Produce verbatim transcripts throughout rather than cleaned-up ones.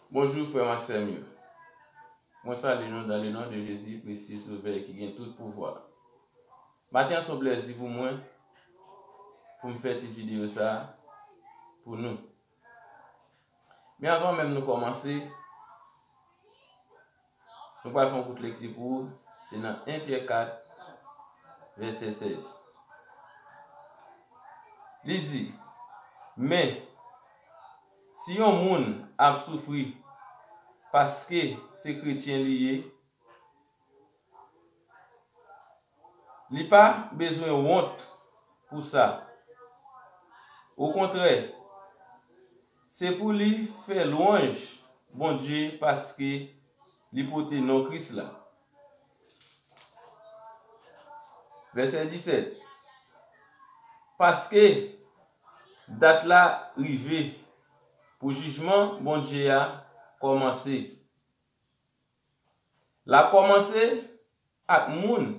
Bonjou, frè m ak sè m yo. Mwen salye nou dans le nom de Jésus, précieux Sauveur ki gen tout pouvwa. Maten an se yon plèzi pou mwen pou m fè ti videyo sa a pou nou. Men anvan menm nou kòmanse, nou pral fè yon kout lekti pou ou. Se nan en Pyè kat, vèsè sèz. Li di, men, si yon moun ap soufri paske se kretyen li ye, li pa bezwen wont pou sa. Okontrè, se pou li fè lwanj Bondye paske li pote non Kris la. Vèsè disèt. Paske dat la rive pou jijman Bondye a kòmanse. L ap kòmanse ak moun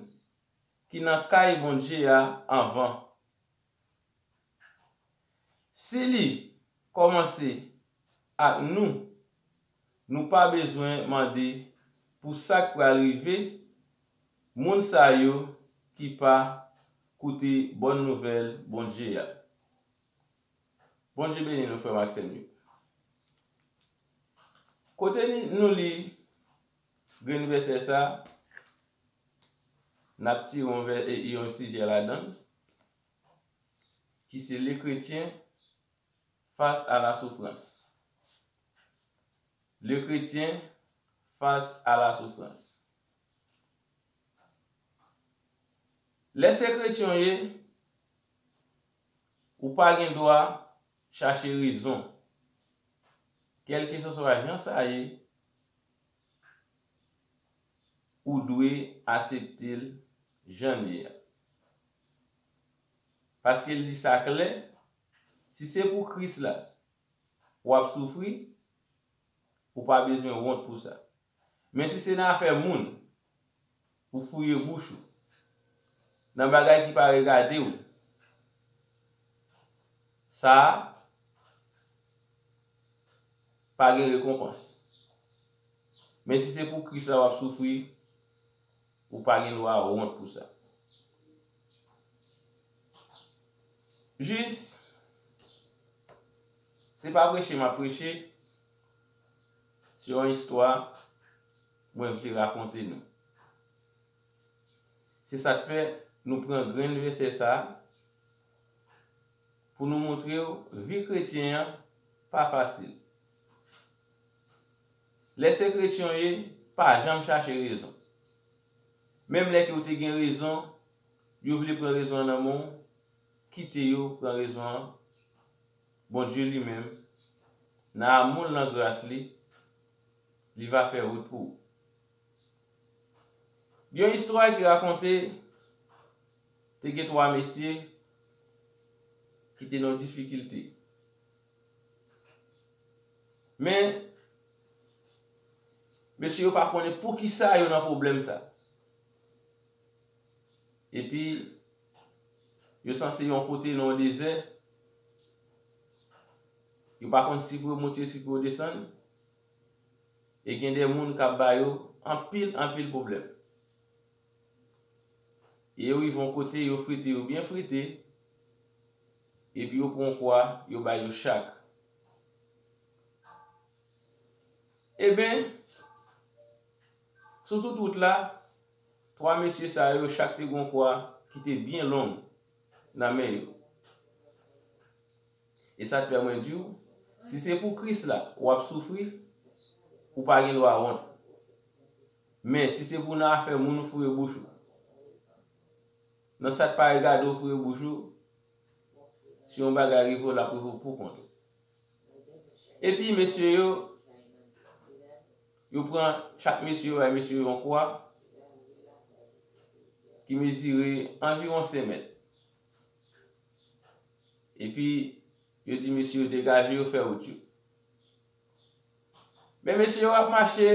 ki nan kay Bondye a anvan. Si li kòmanse ak nou, nou pa bezwen mande pou sa k pral rive moun sa yo ki pa koute bòn nouvèl Bondye a. Bondye beni nou, frè m ak sè m yo. Kote ni, nou li grenn vèsè sa, n ap tire yon vè-, e, yon sijè ladan l, ki se le chrétien face à la souffrance. Le chrétien face à la souffrance. Lè se kretyen w ye, ou pa gen dwa chache rezon. Kèlkeswa jan sa ye, ou dwe aksepte l jan l ye a. Paske l di sa klè, si se pou Kris la w ap soufri, ou pa bezwen wont pou sa. Men si se nan afè moun, ou fouye bouch ou nan bagay ki pa regade w, sa a pa gen rekonpans. Men si se pou Kris la w ap soufri, ou pa gen dwa wont pou sa. Jis, se pa preche m ap preche, se yon istwa mwen vle rakonte nou. Se sa k fè nou pran grenn vèsè sa a pou nou montre w vi kretyen an pa fasil. Lè se kretyen w ye, pa janm chache rezon. Menm lè ke w te gen rezon, yo vle pran rezon an nan men w, kite yo pran rezon an. Bondye li menm, nan amou l, nan gras li, li va fè wout pou ou. Gen yon istwa ki rakonte, te gen twa mesye ki te nan difikilte. Men, mesye yo pa konnen poukisa yo nan pwoblèm sa. Epi, yo sanse yon kote nan yon dezè. Yo pa konn si pou yo monte, si pou yo desann. E gen de moun k ap ba yo anpil, anpil pwoblèm. E yo rive yon kote, yo frite, yo byen frite. Epi yo pran yon kwa, yo ba yo chak. Eben, sou tout wout la, twa mesye sa yo, chak te gen yon kwa ki te byen long nan men yo. E sa k fè mwen di w, si se pou Kris la w ap soufri, ou pa gen dwa wont. Men, si se pou nan afè moun ou fouye bouch ou, nan sa k pa regade w fouye bouch ou, si yon bagay rive w, l ap rive w poukont ou. Epi, mesye yo, yo pran, chak mesye yo bay mesye yo yon kwa ki mezire anviwon senk mèt. Epi, yo di mesye yo degaje yo, fè wout yo. Men mesye yo ap mache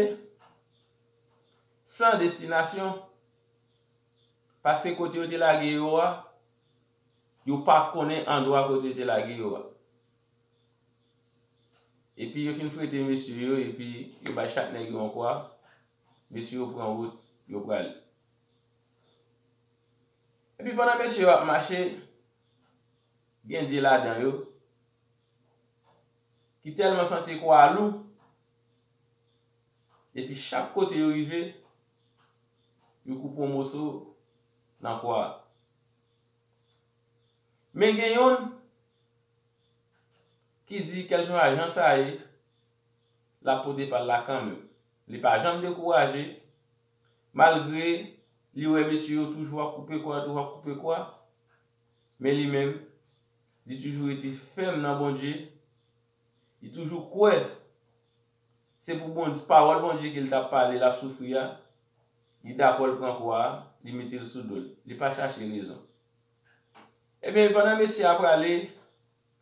san destinasyon, paske kote yo te lage yo a, yo pa konnen andwa kote yo te lage yo a. Epi yo fin frete mesye yo, epi yo bay chak nèg yo yon kwa. Mesye yo pran wout, yo prale. Epi pandan mesye yo ap mache, gen de ladan yo ki tèlman santi kwa a lou, epi chak kote yo rive, yo koupe yon moso nan kwa a. Men gen yonn ki di kèlkeswa jan sa ye, l ap pote pa l la kanmenm. Li pa janm dekouraje, malgre li wè mesye yo toujou ap koupe kwa, toujou ap koupe kwa, men li menm, li toujou rete fèm nan Bondye. Li toujou kwè se pou Bondye, pawòl Bondye ke l t ap pale, l ap soufri a, li dakò l pran kwa a, li mete l sou do l. Li pa chache rezon. Ebyen, pandan mesye a prale,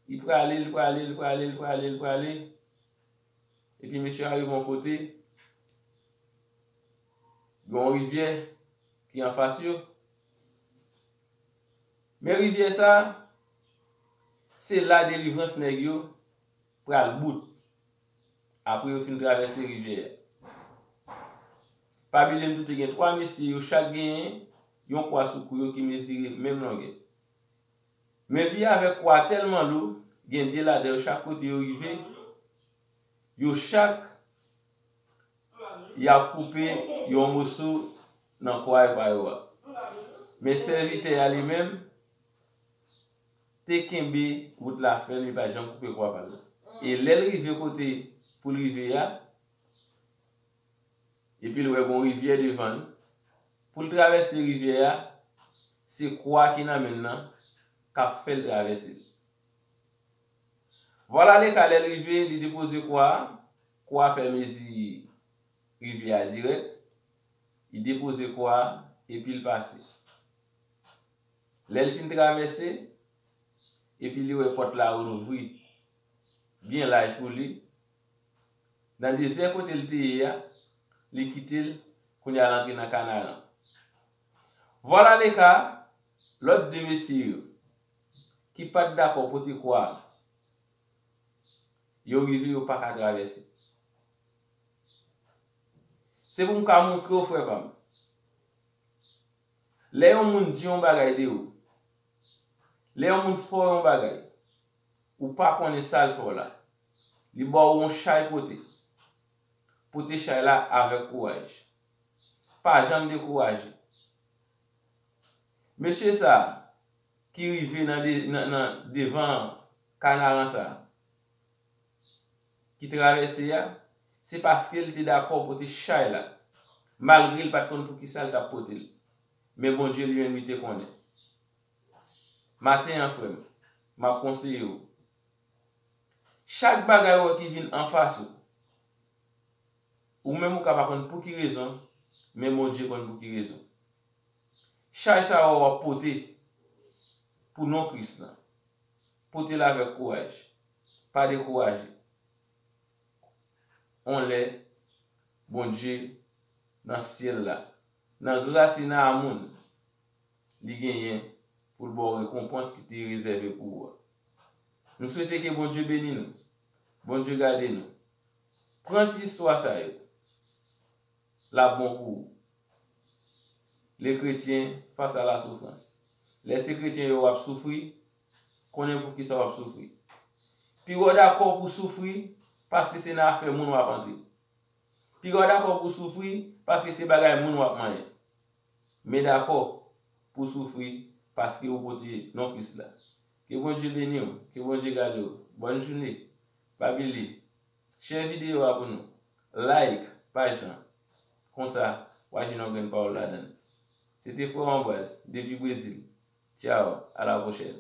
li prale, li prale, li prale, li prale, li prale. Epi mesye a rive yon kote, gen yon rivyè ki anfas yo. Men rivyè sa, se la delivrans nèg yo pral bout. Apre yo fin travèse rivyè a. Pa bliye m tou te gen twa mesye, yo chak genyen yon kwa sou kou yo ki mezire menm longè. Men vye avèk kwa tèlman lou, gen de ladan yo chak kote yo rive, yo chak y ap koupe yon moso nan kwa yo pa yo a. Men sèvitè a li menm te kenbe wout la fèm, li pa t janm koupe kwa pa l la. E lè l rive kote pou l rive a, epi l wè gon rivyè devan l, pou l travèse rivyè a, se kwa ki nan men l nan k ap fè l travèse l. Vwala le ka lè l rive, li depoze kwa a, kwa a fè mezi rivyè a dirèk, li depoze kwa a, epi l pase. Lè l fin travèse, epi li wè pòt la louvri byen laj pou li, nan dezè kote l te ye a, li kite l, kounye a l antre nan Kanaran. Vwala le ka, lòt de mesye yo, ki pa t dakò pote kwa a, yo rive, yo pa ka travèse. Se pou m ka montre w, frè pa m. Lè yon moun di yon bagay de ou, lè yon moun fè w yon bagay, ou pa konnen sa l fè w la. Li ba w yon chay pote. Pote chay la avèk kouraj. Pa janm dekouraje. Mesye sa a ki rive nan de-, nan, nan devan Kanaran sa a, ki travèse a, se paske l te dakò pote chay la, malgre l pa t konn poukisa l t ap pote l. Men Bondye li menm li te konnen. Maten an, frè m, m ap konseye w. Chak bagay ou wè ki vin anfas ou, ou menm ou ka pa konn pou ki rezon, men Bondye konn pou ki rezon. Chay sa a w ap pote pou non Kris lan, pote l avèk kouraj. Pa dekouraje. On lè, Bondye nan syèl la, nan gras li, nan amoun, li genyen pou l ba w rekonpans ki te rezève pou ou a. Nou swete ke Bondye beni nou. Bondye gade nou. Pran ti istwa sa yo. L ap bon pou ou. Le chrétien face à la souffrance. Lè se kretyen yo w ap soufri, konnen poukisa w ap soufri. Piga w dakò pou w soufri paske se nan afè moun w ap antre. Piga w dakò pou w soufri paske se bagay moun w ap manyen. Men dakò pou w soufri paske ou pote non Kris la. Ke Bondye beni w, ke Bondye gade w. Bòn jounen. Pa bliye, share videyo a pou nou. Like paj lan. Konsa, w a jwenn yon grenn pawòl ladan l. Se te frè w Anbwaz, depi Brezil. Tchao, à la prochaine.